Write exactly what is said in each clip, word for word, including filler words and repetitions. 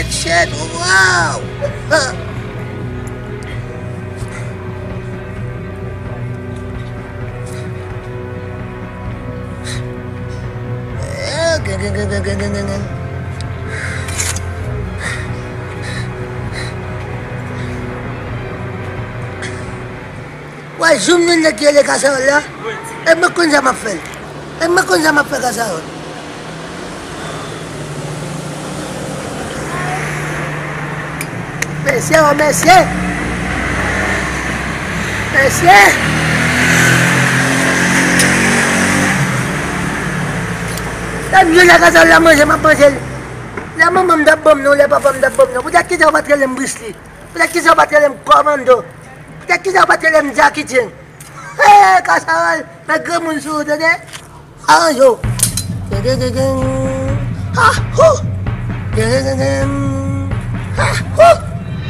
Shit, wow! Wè, zoom nan nèg ki rele Kasawòl la. E mwen konn sa m ap fè l. E mwen konn sa m ap fè Kasawòl. Mesye, o mesye! Mesye! Lè m jwenn la Kasawòl la manje, m ap manje l. Lè manman m t ap ban m non, lè papa m t ap ban m non. Poutèt kisa w pa t rele m Bruce Lee? Poutèt kisa w pa t rele m Kòmando? Poutèt kisa w pa t rele m Jackie Chan? Hey, Kasawòl, met granmoun sou ou, tande? Aranje w. Ding, ding, ding, ding. Ha, hou. Ding, ding, ding, ding. Ha, hou.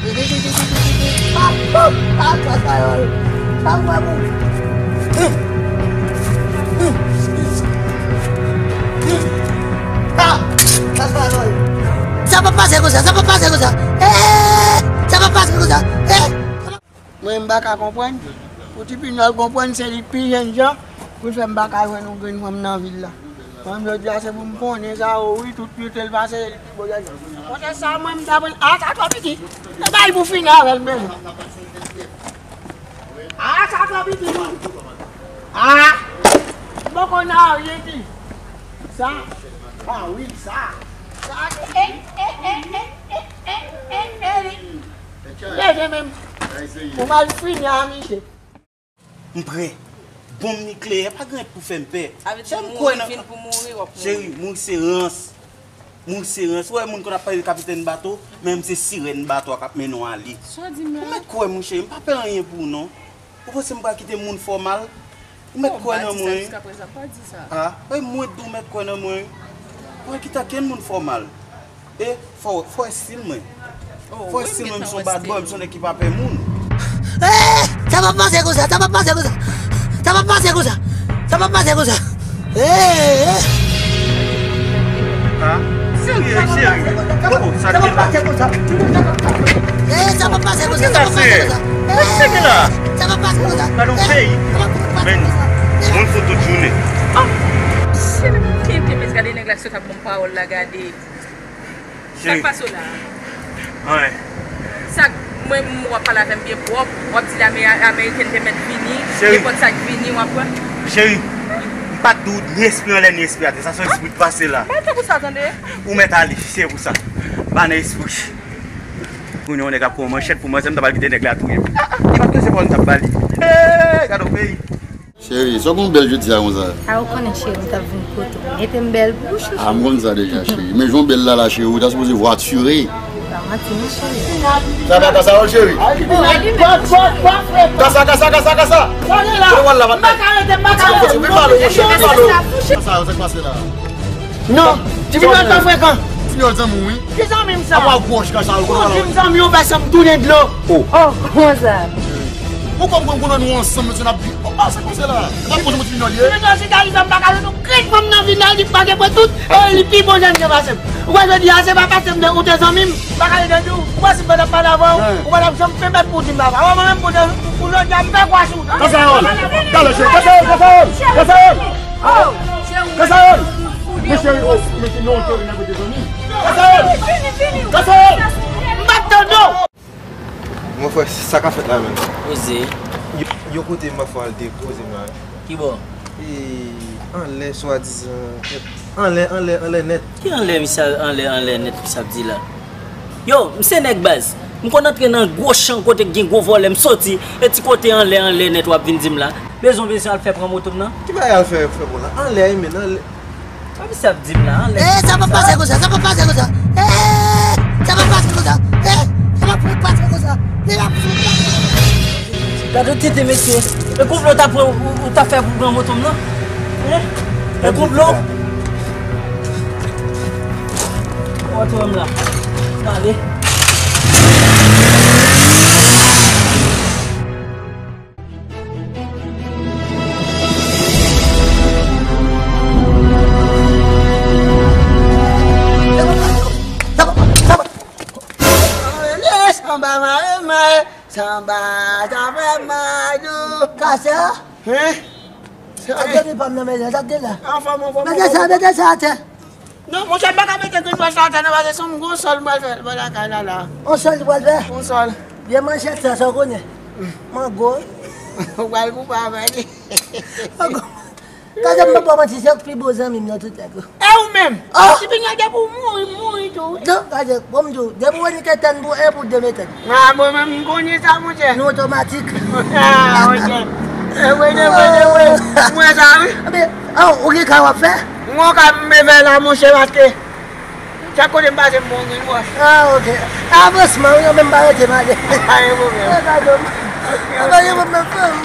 Ding, ding, ding, ding, ding, ding, ding. Ha, hou. Ha, Kasawòl. Sa w wè pou. Hum. Hum. Hum. Ha, Kasawòl. Sa p ap pase konsa, sa p ap pase konsa. Eh, sa p ap pase konsa. Eh. Mwen, m pa ka konprann. Pou Ti Pinyòl konprann, se li k pi jènjan, pou l fè m pa ka jwenn yon grenn fanm nan vil la. Mwen, jodi a, se pou m konnen sa, o wi, tout kote l pase, li pi bo jènjan. Konnen sa, mwen, m ta pran, a, sa twò piti. Se bay pou fini avè l, men. A, sa twò piti, mwen. A, m poko nan aryen di. Sa, a, wi, sa. Sa, e, e, e. Leve menm. Ou mal fini a, misye. M prè. Bonm nikleyè pa gen pou fè m pè. Sa vle di mouri, vin pou mouri, w ap mouri. Cheri, mouri se rans. Mouri se rans. Ou wè moun konn ap pale de kapitèn bato, men m se sirèn bato a k ap mennen w ale. Sa w di m la? Ou mèt kwè, monchè, m pa pè anyen pou ou, non. Ou panse m pral kite moun fè w mal? Ou mèt kwè nan mwen, wi. Bon, m pa di sa jiskaprezan, m pa di sa. A, wi, mwen tou mèt kwè nan mwen, wi. Mwen kite kenn moun fè w mal. E, fò, fò estil mwen. Fò estil mwen, m se yon bad boy, m se yon nèg ki pa pè moun. Eh, sa p ap pase konsa, sa p ap pase konsa. Sa p ap pase konsa. Sa p ap pase konsa. Eh, eh. Ha? Serye, cheri. Oh, sa te la. Eh, sa p ap pase konsa, sa p ap pase konsa. Sa k pase la? Sa p ap pase konsa. Gade yon peyi. Men, moun fout tout jounen. Ah! Cheri, m kenbe, gade nèg la sot ap ban m pawòl la, gade. Sa k pase w la? Anyen. Sa k, mwen, m, w ap pale avè m byen pwòp, w ap di lame amerikèn te mèt vini, nenpòt sa k vini, w ap pran. Cheri, m pa t di w ni espri anlè, ni espri atè. Sa se yon espri k pase la. Pa tankou sa, tande. Ou mèt ale, se pou sa. Pa nan espri. Kounye a, yon nèg ap pran manchèt pou manzè, m ta pral kite nèg la touye m. Ah, ah, li pa t koze pawòl m t ap ba li. Hey, gade yon peyi. Cheri, sa w konn bèl jodi a konsa? A, ou konnen, cheri, m t ap vin kote w. Mete m bèl pou ou, chouchou. A, m konn sa deja, cheri. Men jan w bèl la, la, cheri, ou ta sipoze vwatire. Pa manti, non, cheri. Sa pa ka sa, cheri. Kasa, kasa, kasa, kasa, kasa. Kote w al la, patnè? M pa ka rete, m pa ka rete. Vin pale, monchè, vin pale. Kasa, sa k pase la? Non, Ti Pinyòl twò frekan. Ti Pinyòl zanmi w, wi. Ki zanmi m sa? Apa w gwòch kasa, ou konn pale. Ou di m zanmi w, fè san m tounen dlo. Oh. Oh, konsa. Ou konprann konnen nou ansanm, mesye, n ap viv. Oh, ah, sa k pase la? N ap koze mwen Ti Pinyòl ye. Ti Pinyòl, si ta rive, m pa ka jwenn yon grenn fanm nan vil la, li pa gen pwen tout, e li pi bon jèn ke pase m. Ou wè jodi a, se pa pase m de, ou te zanmi m. M pa ka rete di w, ou wè si m pa t ap pale avè w, ou pa t ap janm pèmèt pou w di m papa. Ou wè mwen menm pou de, pou jodi a, m fè kwa sou ou. Kasayòl! Talè, cheri! Kasayòl! Kasayòl! Kasayòl! Oh, cheri, Kasayòl! Mesye, oh, mesye, non, cheri, n ap rete zanmi. Kasayòl! Kasayòl! M pa t tande w! Mon frè, sa k ap fèt la menm? Poze. Yon, yon kote m ap fè al depoze m la. Ki bò? E, anlè, swadizan, anlè, anlè, anlè nèt. Ki anlè, misye, anlè, anlè nèt, misye ap di la? Yo, m se nèg baz. M konn antre nan gwo chan kote k gen gwo vòlè, m soti, e ti kote anlè, anlè nèt w ap vin di m la. Bezwen, bezwen al fè pran moto m nan? Ki bagay al fè, fè bon la? Anlè, men, anlè. Sa misye ap di m la, anlè. Eh, sa p ap pase konsa, sa p ap pase konsa. Eh, sa p ap pase konsa. Eh, sa p ap pase konsa. Li p ap fout pase konsa. Gade yon tenten, mesye. E konplo w ta pran, ou, ou ta fè pou pran moto m nan? Hein? E konplo? Ou antre wè m la. Gade. Sanba, sa fè mal, non. Kase a? Hein? Sa, a, demi pam nan, men sa te la. Anfòm, anfòm, mete sa, anfòm. Mete sa atè. Non, monchè, m pa ka mete grenn pwèl sa atè, non, paske se yon gwo sòl m pral fè bò lakay la, la. Yon sòl ou pral fè? Yon sòl. Vye manchèt sa, sa w konnen. Mango. Ou pral koupe avè li. Mango. Gade, m pa manti, se pi bon zanmi m nan tout nèg yo. E ou menm? Oh! Ti pinyòl, depi w mouri, m mouri tou, wi. Non, gade, bon, m di w, depi w wè ni te tann pou en pou de metan. Ah, bon, men m konnen sa, monchè. Nou otomatik. Ah, monchè. E vre, e vre, e vre. Mwen sa, wi. Ebyen, oh, ou gen ka w ap fè? Mwen ka m fè la, monchè, paske chak kote m pase, m pran yon grenn wòch. Ah, ok. Avansman, wi, menm pa rete m ale. Pa gen pwoblèm. Ah, gadon. Ah, pa gen pwoblèm, frè m.